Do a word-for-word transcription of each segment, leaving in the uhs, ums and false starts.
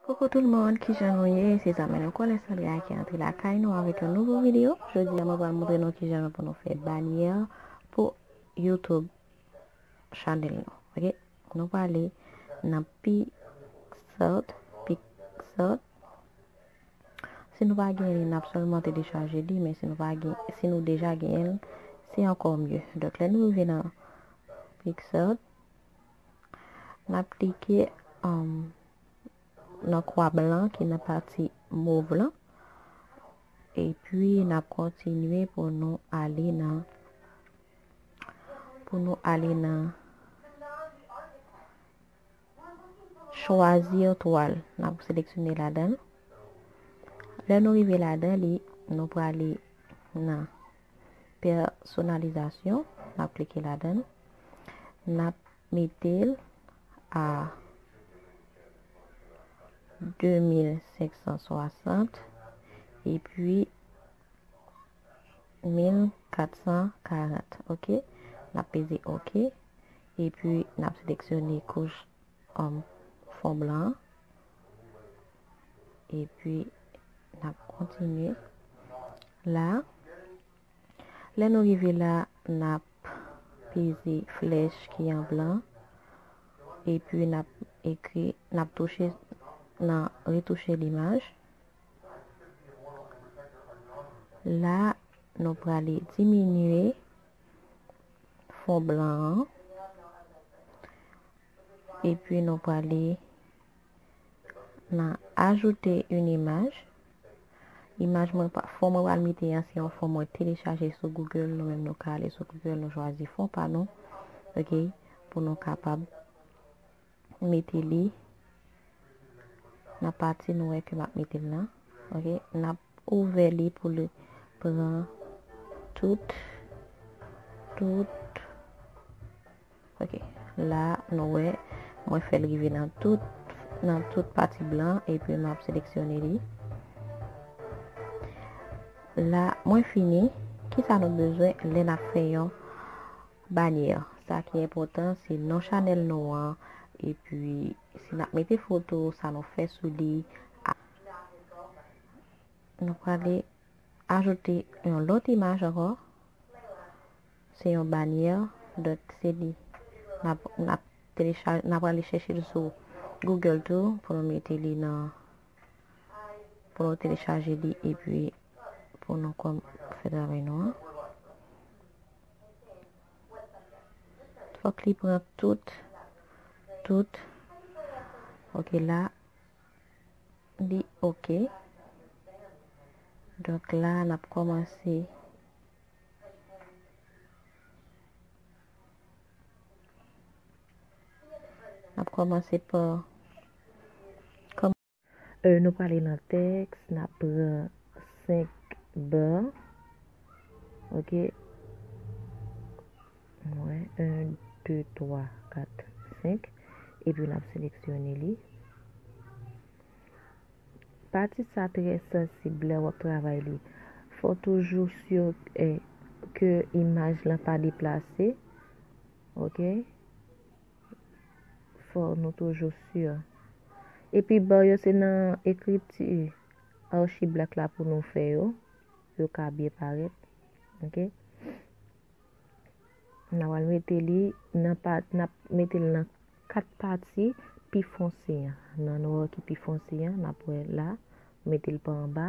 Coucou tout le monde, kijan nou ye? Se zanmi nou Kòlè Sandra ki antre lakay nou avèk yon nouvo videyo. Jodi a, mwen pral montre nou kijan pou nou fè banyè pou YouTube chanèl nou. Ok? Nou prale nan PicsArt, PicsArt. Si nou pa gen li, n ap sèlman telechaje li, men si nou pa gen, si nou deja genyen l, se ankò mye. Donk, lè nou rive nan PicsArt, n ap klike, um, nan kwa blan ki nan pati mov lan. Epi n ap kontinye pou nou ale nan, pou nou ale nan Choisir toile. N ap seleksyone ladan l. Lè nou rive ladan li, nou prale nan pèsonalizasyon. N ap klike ladan l. N ap mete l a de mil senk san swasant epi mil kat san karant. Ok? N ap peze ok. Epi n ap seleksyone kouch, um, fon blan an. Epi n ap kontinye. La, lè nou rive la, n ap peze flèch ki an blan. Epi n ap ekri, n ap touche nan retouche limaj. La, nou prale diminye fon blan an. Epi nou prale nan ajoute une image. Imaj mwen, pa- fon mwen pral mete an, se yon fon mwen telechaje sou Google. Nou menm nou ka ale sou Google, nou chwazi fon pa nou. Ok? Pou nou kapab mete li nan pati nou wè ke m ap mete l lan. Ok? N ap ouvè li pou li pran tout, tout. Ok. La, nou wè, mwen fè l rive nan tout, nan tout pati blan, epi m ap seleksyone li. La, mwen fini. Kisa nou bezwen lè n ap fè yon banyè? Sa ki enpòtan, se non chanèl nou an, epi si n ap mete foto, sa nou fè sou li. Nou prale ajoute yon lòt imaj ankò. Se yon banyè, donk se li. N ap, n ap telechaje, n ap prale chèche l sou Google tou pou nou mete li nan, pou nou telechaje li epi pou nou kòm fè travay nou an. Fòk li pran tout, tout. Ok, la, li ok. Donk la, n ap kòmanse. N ap kòmanse pa, kòm- Euh, nou prale nan tèks, n ap pran senk ba. Ok. Mwen, en, de, twa, kat, senk. Epi n ap seleksyone li. Pati sa trè sansib lè w ap travay li. Fò w toujou si, eh, ke imaj lan pa deplase. Ok? Fò nou toujou si. Epi ba yo se nan ekriti Archiblack la pou nou fè yo. Yo ka byen parèt. Ok? N a pral mete li nan pa, n ap mete l nan kat pati pi fonse an. Nan nwè ki pi fonse an, n ap wè la, mete l pa anba.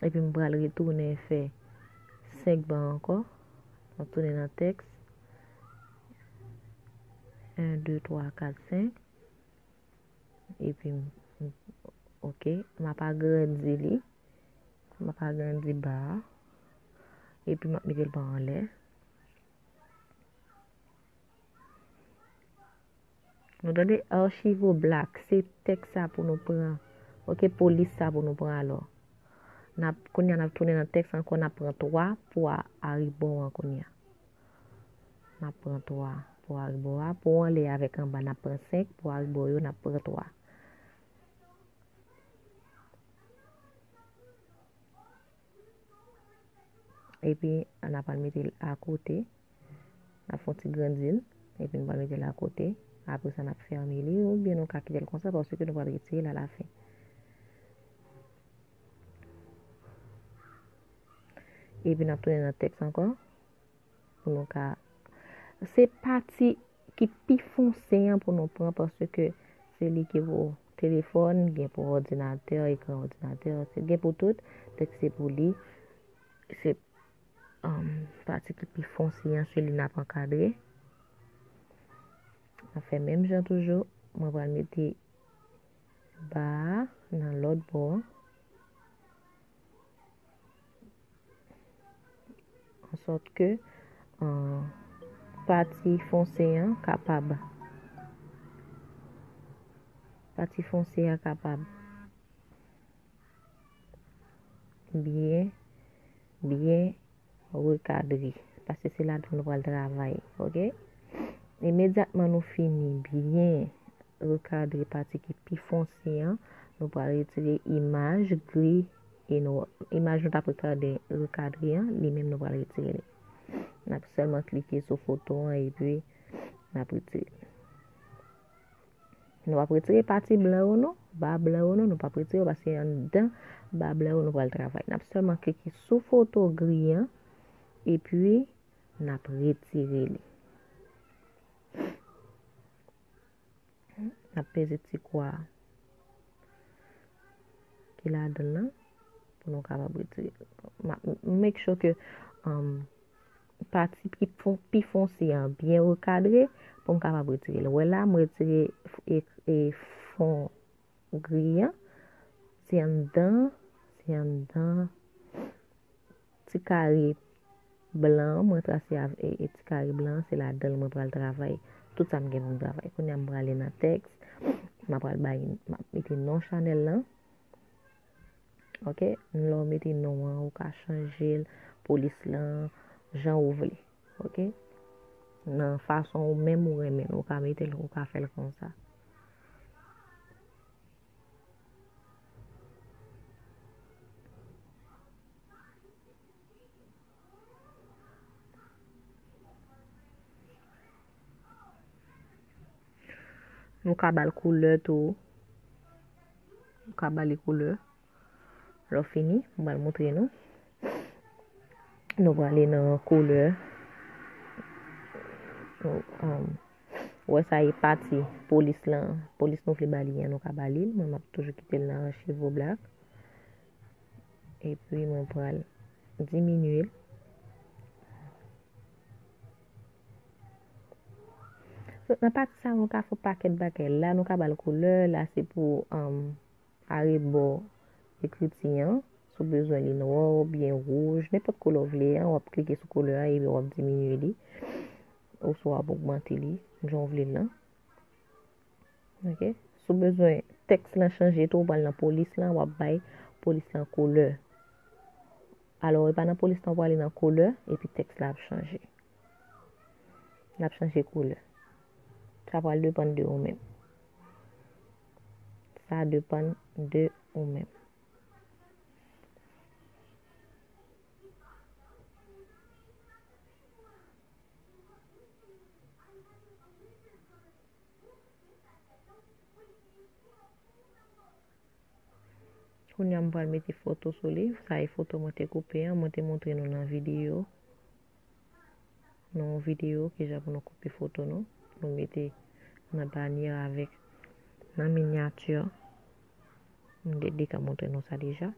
Epi m pral retounen fè senk ba ankò. M ap tounen nan tèks. En, de, twa, kat, senk. Epi, m, m, ok, m ap agrandi li. M ap agrandi ba a. Epi, m ap mete l pa anlè. Nou tande Archivo Black, se tèks sa pou nou pran. Ok, polis sa pou nou pran alò. N ap, kounye a, n ap tounen nan tèks ankò, n ap pran twa pou a, a ribò an kounye a. N ap pran twa pou a ribò a. Pou anlè avèk anba, n ap pran senk. Pou a ribò yo, n ap pran twa. Epi, n ap al mete l akote. N ap fè yon ti grandi l. Epi, n pral mete l akote. Apre sa, n ap fèmen li, oubyen nou ka kite l konsa, paske nou pral retire l alafen. Epi n ap tounen nan tèks ankò. Pou nou ka, se pati ki pi fonse an pou nou pran, paske se li ki pou telefòn, gen pou òdinatè, ekran òdinatè, se gen pou tout, donk se pou li. Se, um, pati ki pi fonse an, se li n ap ankadre. N ap fè menm jan toujou, mwen pral mete ba a nan lòt bò an. An sòt ke, euh, pati fonse an kapab, pati fonse an kapab byen, byen rekadre, paske se ladan nou pral travay, oke? Imedyatman nou fini byen rekadre pati ki pi fonse an, nou pral retire imaj gri e nwa. Imaj nou t ap rekadre, rekadre an, li menm nou pral retire li. N ap sèlman klike sou foto an epi n ap retire. Nou p ap retire pati blan yo non, ba blan yo non, nou p ap retire yo paske anndan ba blan yo nou pral travay. N ap sèlman klike sou foto gri an epi n ap retire li. N ap peze ti kwa ki ladan l lan pou nou kapab retire. M ap make sure ke, um, pati ki fon-, pi fonse an byen rekadre pou m kapab retire l. Ou wè la, m retire f-, e, e fon gri an. Se anndan, se anndan ti kare blan an, mwen trase avè, e, e ti kare blan an, se ladan l mwen pral travay. Tout sa m gen pou m travay. Kounye a m prale nan tèks, m ap pral bay, m ap mete non chanèl lan. Oke, lè w mete non an, ou ka chanje l, polis lan, jan ou vle. Oke? Nan fason ou menm ou renmen l, ou ka mete l, ou ka fè l konsa. Nou ka ba l koulè tou. Nou ka ba li koulè. Lè w fini, m pral montre nou. Nou prale nan koulè. Nou, um, wè sa e pati polis lan. Polis nou vle ba li an, nou ka ba li l. Mwen, m ap toujou kite l nan Archivo Black. Epi mwen pral diminye l. So, nan pati sa, nou ka fè pakèt bagay. La, nou ka ba l koulè. La, se pou, um, arebò ekriti an. Si w bezwen li nwa oubyen wouj, nenpòt koulè w vle an, w ap klike sou koulè a epi w ap diminye li. Oswa w ap ogmante li, jan w vle l lan. Oke? Si w bezwen tèks lan chanje tou, w pral nan polis lan, w ap bay polis lan koulè. Alò, e pa nan polis lan w prale nan koulè, epi tèks la ap chanje. L ap chanje koulè. Sa pral depann de ou menm. Sa depann de ou menm. Kounye a m pral mete foto sou li. Sa e foto mwen te koupe an, mwen te montre nou nan videyo. Nan yon videyo, kijan pou nou koupe foto nou. Nou mete nan banyè avèk nan minyati. M te deja montre nou sa deja.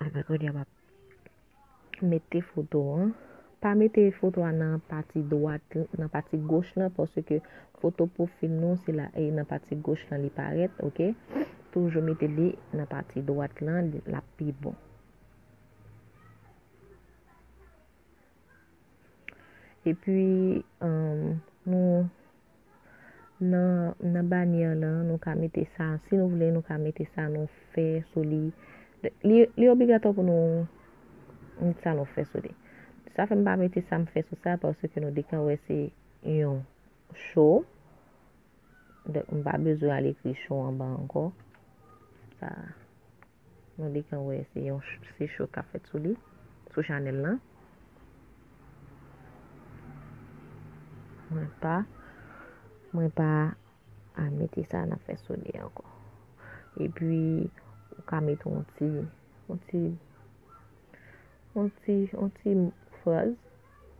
Apre kounye a m ap mete foto an. Pa mete foto a nan pati dwat, nan pati goch lan, paske foto pwofil nou se la, e nan pati goch lan li parèt, oke? Toujou mete li nan pati dwat lan, li, l ap pi bon. Epi, um, nou, nan, nan banyè lan, nou ka mete sa. Si nou vle, nou ka mete sa nou fè sou li. Li, li obligatwa pou nou met sa nou fè sou li. Sa fè m pa mete sa m fè sou sa, paske nou deja wè se yon cho. Donk, m pa bezwen al ekri cho anba ankò. Sa, nou deja wè se yon ch-, se cho k ap fèt sou li, sou chanèl lan. Mwen pa, mwen pa a mete sa n ap fè sou li ankò. Epi, ou ka mete yon ti, yon ti, yon ti, yon ti fraz.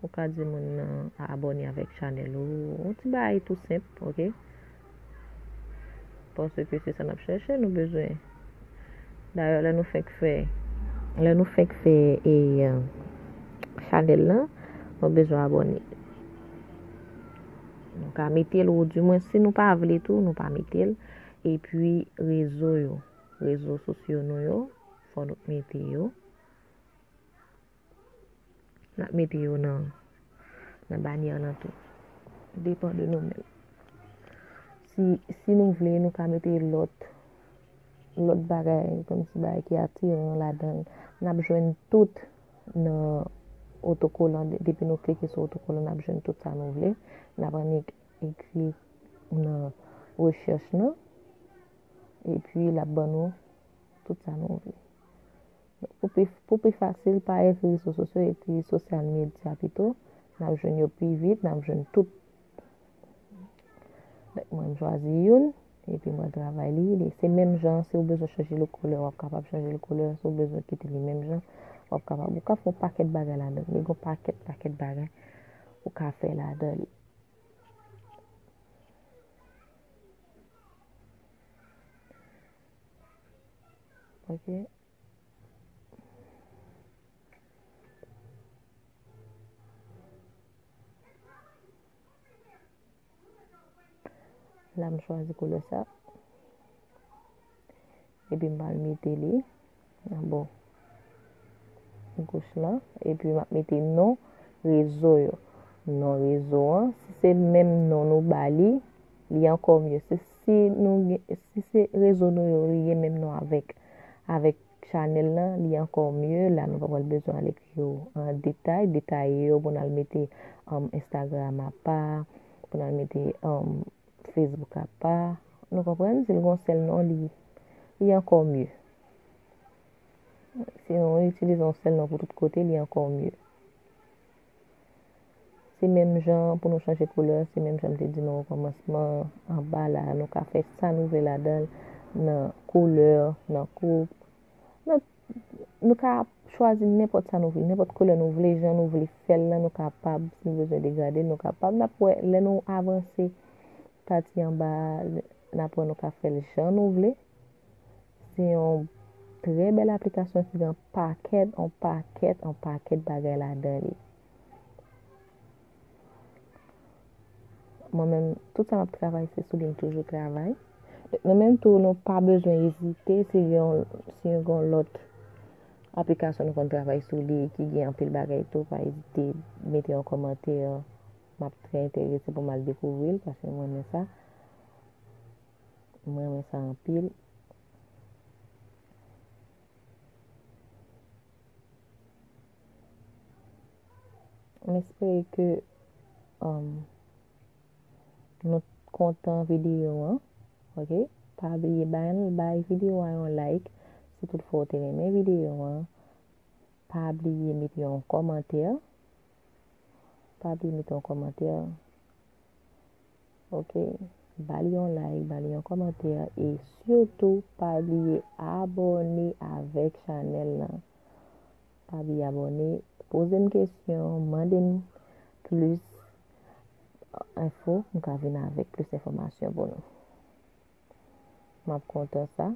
Ou ka di moun nan abòne avèk chanèl ou. Yon ti bagay tou senp, oke? Paske se sa n ap chèche, nou bezwen. Dayè, lè nou fenk fè, lè nou fenk fè e, chanèl lan, nou bezwen abòne. Nou ka mete l, ou di mwen, si nou pa vle tou, nou pa mete l. Epi, rezo yo, rezo sosyo nou yo, fò nou mete yo. N ap mete yo nan, nan banyè lan tou. Depann de nou menm. Si, si nou vle, nou ka mete lòt, lòt bagay, kòmsi bagay ki atiran ladan l. N ap jwenn tout nan otokolan. De-, depi nou klike sou otokolan, n ap jwenn tout sa nou vle. N ap annik ekri nan rechèch lan. Epi, l ap ban nou tout sa nou vle. Pou pi, pou pi fasil, pa ekri rezo sosyo, ekri sosyal medya pito. N ap jwenn yo pi vit, n ap jwenn tout. Donk, mwen, m chwazi youn, epi mwen travay li. Li se menm jan, si w bezwen chanje l koulè, w ap kapab chanje l koulè. Si w bezwen kite li menm jan, w ap kapab. Ou ka fè yon pakèt bagay ladan. Li gen yon pakèt, pakèt bagay ou ka fè ladan li. Ok. La, m chwazi koulè sa. Epi m pral mete li nan bò goch lan. Epi m ap mete non rezo yo. Non rezo an, si se menm non nou ba li, li ankò mye. Se si nou gen, si se rezo nou yo, li gen menm non avèk, avèk chanèl lan, li ankò mye. La, nou pa pral bezwen al ekri yo an detay, detaye yo pou n al mete, um, Instagram apa, pou n al mete, um, Facebook apa. Nou konprann? Si l gen yon sèl non, li, li ankò mye. Si nou itilize yon sèl non pou tout kote, li ankò mye. Se menm jan pou nou chanje koulè, se menm jan m te di nou okòmansman, anba la, nou ka fè sa nou vle ladan l, nan koulè, nan koup, nan, nou ka chwazi nenpòt sa nou vle, nenpòt koulè nou vle, jan nou vle fè l lan, nou kapab, si nou bezwen degrade l, nou kapab. N ap wè, lè nou avanse pati anba a, n ap wè nou ka fè l jan nou vle. Se yon trè bèl aplikasyon ki gen yon pakèt, yon pakèt, yon pakèt bagay ladan li. Mwen menm, tout sa m ap travay, se sou li m toujou travay. Nou menm tou, nou pa bezwen ezite, si gen, si gen yon lòt aplikasyon nou konn travay sou li, ki gen anpil bagay tou, pa ezite mete yon kòmantè. M ap trè enterese pou m al dekouvri l, paske mwen renmen sa. Mwen renmen sa anpil. M espere ke, um, nou kontan videyo an. Ok? Pa bliye bay, bay videyo a yon like. Si toutfwa w te renmen videyo an, pa bliye mete yon kòmantè. Pa bliye mete yon kòmantè. Ok? Ba li yon like, ba li yon kòmantè. E sitou, pa bliye abòne avèk chanèl lan. Pa bliye abòne, poze m kesyon, mande m plis enfo, m ka vin avèk plis enfòmasyon pou nou. M ap kontan sa.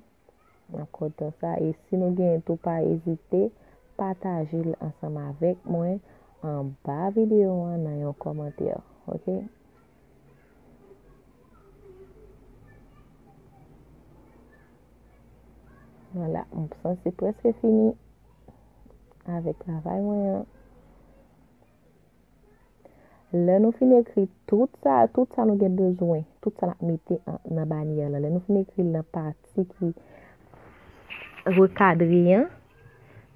M ap kontan sa. E si nou genyen tou, pa ezite pataje l ansanm avèk mwen anba videyo an nan yon kòmantè. Ok? Vwala, m sanse prèske fini avèk travay mwen an. Lè nou fin ekri tout sa, tout sa nou gen bezwen, tout sa n ap mete an, nan banyè lan, lè nou fin ekri l nan pati ki rekadre an,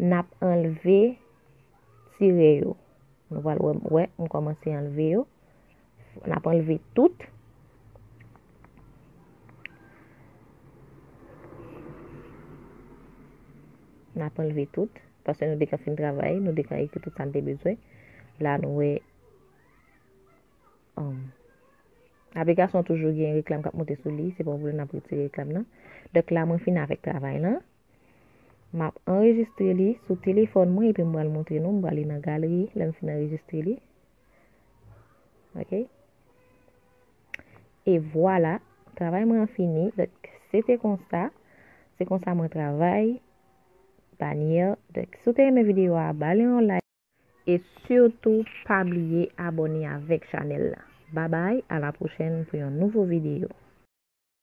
n ap anlve tire yo. Nou pral wè, wè, m kòmanse anlve yo. N ap anlve tout. N ap anlve tout. Paske nou te ka fin travay, nou te ka ekri tout sa n te bezwen. La, nou wè, um, Navigasyon toujou gen reklam k ap monte sou li, se pa yon pwoblèm, n ap retire reklam nan. Donk la, mwen fini avèk travay lan. M ap anrejistre li sou telefòn mwen epi m pral montre nou, m prale nan galeri lè m fin anrejistre li. Ok. E vwala, travay mwen an fini. Donk, se te konsa. Se konsa mwen travay. Banyè. Donk, si w te renmen videyo a, ba li yon like. E sitou, pa bliye abòne avèk chanèl la. Babay, a la pwochèn pou yon nouvo videyo.